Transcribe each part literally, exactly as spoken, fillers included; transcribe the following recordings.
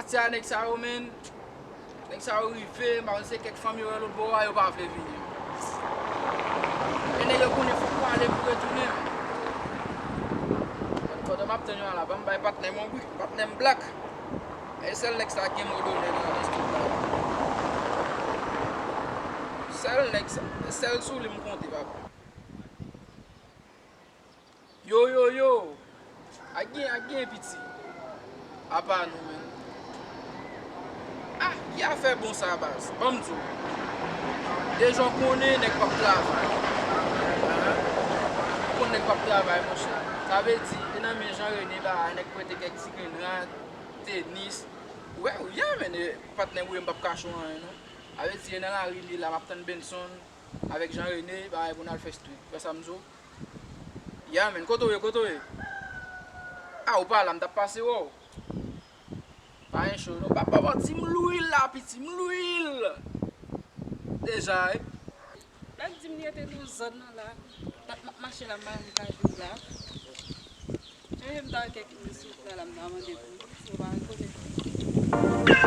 Sa nèg sa yo, menn. Nèg sa yo rive, m pa konn se kèk fanm yo wè lòt bò a, yo pa vle vini. E nèg yo konnen fòk prale pou retounen, menn. Pandan m ap tann yo a la, ban m bay patnè m yon bri, patnè m Black. E sèl nèg sa ki gen mo donnen nan, nan street la. Sèl nèg sa, sèl sou li m konte, papa. Yo, yo, yo! Ak gen, ak gen piti. Apa nou, menn. Ah, ki afè bon sa, baz? Ban m di w. Deja w konnen nèg p ap travay. Ou konn nèg p ap travay, monchè. Sa vle di, e nan men Jean René, ba, nèg prete kèk ti grenn rad, tenis. Ou wè, ya, menn, e, patnè m, wi, m p ap kache w anyen, non. Sa vle di, e nan lari li la, m ap tann Benson. Avèk Jean René, bagay pou n al fè street. Wè sa m di w? Ya, menn, kote w ye, kote w ye? A, ou pa la, m t ap pase wè w. Pa gen cho, non. Pa, pa manti, m lwil la, piti, m lwil. Deja, wi. Lè m di m rete nan zòn nan la, dat m ap mache la, m pa janm ka jwenn la. Chanje m ta wè kèk moun sou wout la, la m ta mande pou yo, yo pa rekonèt li.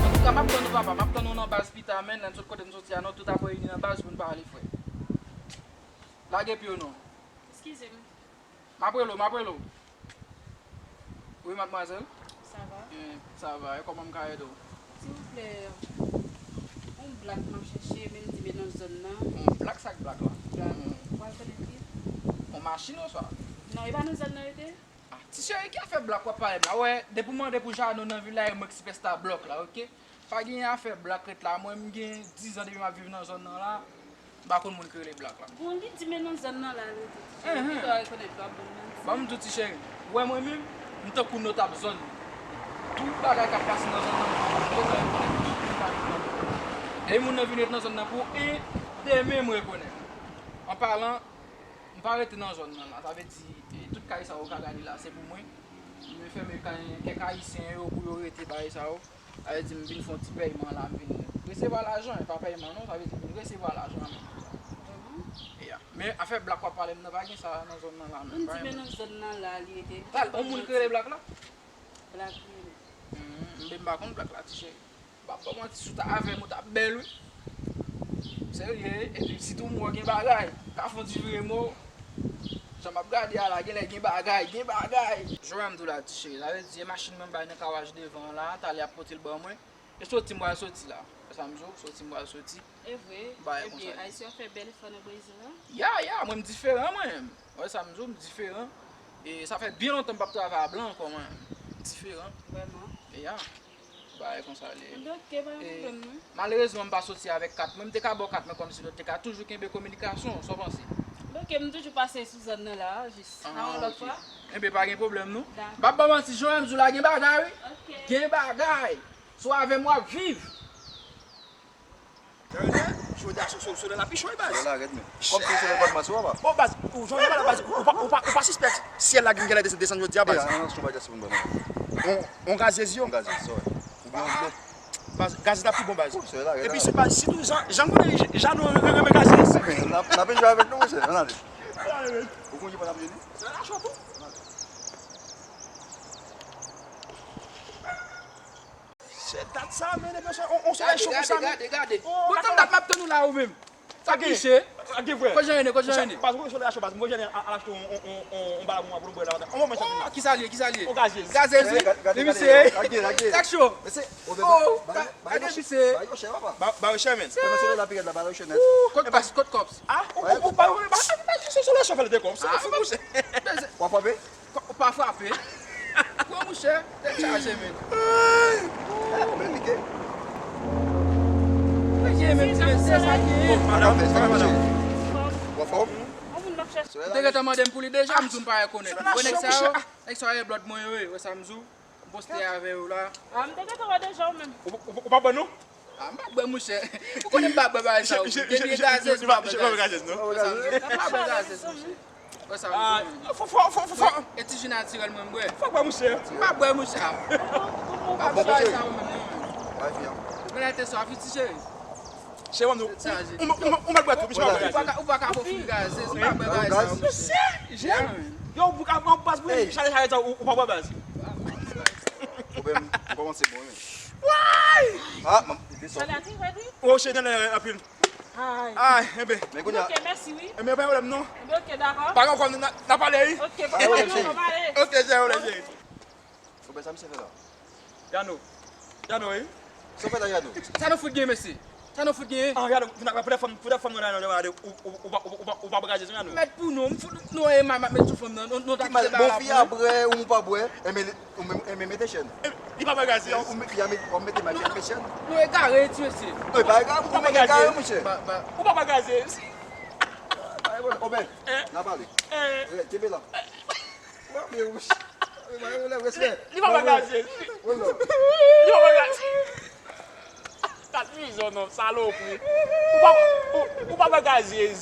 Antouka, m ap tann ou, papa. M ap tann ou nan baz pita, menn. Lè n sot kote n soti a, nou tout ap reyini nan baz pou n pale, frè. Lage pye w non. Eskize m. M ap rele w, m ap rele w. Wi, madmwazèl. Sa va? Byen, sa va. E kòman m ka ede w? Silvouplè, yon blak m ap chèche, men m di men nan zòn nan. Yon blak, sa k blak la? Blak. Hmm. Ou pa rekonèt li? Yon machin oswa? Non, e pa nan zòn nan yo te? Ah, ti cheri, ki afè blak w ap pale m la? Wè, depi w mande pou Jano nan vil la, e mwen k sipèsta blòk la, oke? Pa gen afè blak ret la. Mwen, m gen dizan depi m ap viv nan zòn nan la. M pa konn moun ki rele blak la. Bon, li di men nan zòn nan la, li di. Ti cheri, pito a rekonèt w ap ban m manti. Ban m di w, ti cheri. Ou wè mwen menm, m tankou notab zòn nan. Tout bagay k ap pase nan zòn nan, m toujou rekonèt li, m pa rekonèt li. Depi moun nan vin ret nan zòn nan pou en, de men m rekonèt li. An palan, m pa rete nan zòn nan la. Sa vle di, e, tout kay sa yo ka gade la, se pou mwen. M fèmen kay kèk Ayisyen yo pou yo rete bagay sa yo. Sa vle di m vin fè yon ti pèyman la, m vin resevwa lajan, e pa pèyman non, sa vle di m vin resevwa lajan an menm. Mhm. Yeah. Men afè blak w ap pale m nan, pa gen sa nan zòn nan la menm. Moun di men nan zòn nan la, li rete. Tal, on moun ki rele blak la? Blak li rele. Hmm, m pa konn blak la, ti cheri. M pa ba w manti, si w ta avè m, ou t ap bèl, wi. Serye, epi sitou m wè w gen bagay. Ka fè yon ti vire mo. Jan m ap gade a la, genlè gen bagay, gen bagay. Jan m di w la, ti cheri, sa vle di, e machin mwen bay nan kawaj devan an la, talè y ap pote l ban mwen. E soti m pral soti la. Wè sa m di w, soti m pral soti. E vre? Bagay konsa. Ebyen, Ayisyen yo fè bèl efò nan Brezil, non? Ya, ya, mwen m diferan, mwen. Wè sa m di w, m diferan. E sa fè byen lontan m p ap travay a blan ankò, mwen. M diferan. Vrèman? E ya. Bagay konsa li ye. Ebyen, oke, pa gen pwoblèm, non. Malerezman, m pa soti avèk kat mwen. M te ka ba w kat mwen kòmsi nou te ka toujou kenbe kominikasyon, sa w panse? Ebyen, oke, m toujou pase sou zòn nan la, jis. Ah, yon lòt fwa. Ebyen, pa gen pwoblèm, non. Dakò. M p ap ba w manti, jan m di w la, gen bagay, wi. Oke. Gen bagay. Si w avè m, w ap viv. Jodi a, so-, so-, solèy la pi cho, wi, baz. Solèy la rèd, men. Kòm si solèy pa t mati, papa. Bon, baz, ou, jan w pale, baz, ou pa, ou pa, ou pa sispèk syèl la gen genlè desann, desann jodi a, baz. E, an, an, sou bagay sa pou n ba nou. On, on gazez yo. On gazez, sa, wi. Ou byen, ou byen. Baz, gazez la pi bon, baz. Epi, baz, sitou, jan, jan m konnen Jano renmen gazez. N ap, n ap jwe avèk nou, monchè. Ann ale. Ou konn ki bò n ap jwe li? Solèy la cho tou. Ann ale. Se dat sa, men, ebyen, on, on solèy cho konsa, men. Gade, gade, gade. Bon, tann dat m ap tann ou la, ou menm. Sa k riche? Sa gen vrè. Kot Jean René, kot Jean René? Baz, mwen solèy la cho, baz. Mwen Jean René al achte on, on, on, on bagay pou mwen, pou nou bwè la. On moman, Jean René. Oh, ki sa l ye, ki sa l ye? On gazez. Gazez, wi. Li misye. Gade, gade, gade. Sa k cho. Oh, gade misye. Ba yo chè, men. Solèy la pi rèd la, ba yo chè nèt. Kot kòps, kot kòps? Ah, ou, ou, ou pa, ou pa, se solèy cho fè l de kòps. Ah, fou, monchè. W ap frape? Ou pa frape. Pran mouchè, tèt chaje, men. Men pike. Pike, men, men, se sa ki ye. Bon, madanm, madanm. W anfòm? Ou te gentan mande m pou li deja, m di w m pa rekonèt. Ou wè nèg sa yo? Nèg sa yo blòd mwen yo, wi, wè sa m di w? M poste avè yo la. Ah, m te gentan wè deja ou menm. Ou, ou, ou pa bwè non? Ah, m pa bwè, monchè. Ou konnen m pa bwè bagay sa yo. Depi e gazez, m pa bwè gazez, non? Wè sa m di w? M pa bwè gazez, monchè. Wè sa m di w? Ah, fò, fò, fò, fò, fò. E ti ji natirèl mwen m bwè. Fò bwè, monchè. M pa bwè, monchè. M pa bwè bagay sa yo menm, non. Bay fi a. Mwen la te sou afiti, cheri. Cheri, ou, ou, ou, ou mèt bwè tou, pi cheri. Ou pa ka, ou pa ka fè w fin gazez, ou pa bwè bagay sa yo. Mesye, jèn. Yo, ou ka, ou pas pou li, chale, chale, ou, ou pa bwè baz. Ou pa, ou kòmanse bon, wi. Way! Ah, m, desann. Chale a ti, chale a ti. Oh, cheri, nan, nan, anpil. Ay. Ay, enben. Men kounye a. Ok, mèsi, wi. Enben, pa gen pwoblèm, non. Enben, ok, dakò. Pa gen pwoblèm, n a, n a pale, wi. Ok, pa gen pwoblèm, cheri. Ok, cheri, cheri. Ou wè sa misye fè la? Yano. Yano, wi. Sa w fè la, Yano? Sa nou fout gen, mesye? Sa nou fout gen? Ah, Yano, pou, pou, pou fanm nan, Yano, ou, ou, ou, ou, ou, ou pa bwè gazez, Yano? Mèt pou nou, m fout nou e mal, m ap met sou fanm nan, nou, nou ta kite ba la pou nou. Bon, fi a bwè, ou pa bwè, enben, ou menm, enben mete chèn. Eh, li pa bwè gazez. Ou met, y a met, w ap mete mal, y a met chèn. Nou egare, ti mesye. Non, e pa egare, ou pa bwè gazez. Ou pa bwè gazez. Oben, n a pale. Kenbe la. Li pa bwè gazez. Li pa bwè gazez. Kat mizò non, salopri. Ou pa, ou, ou pa bwè gazez.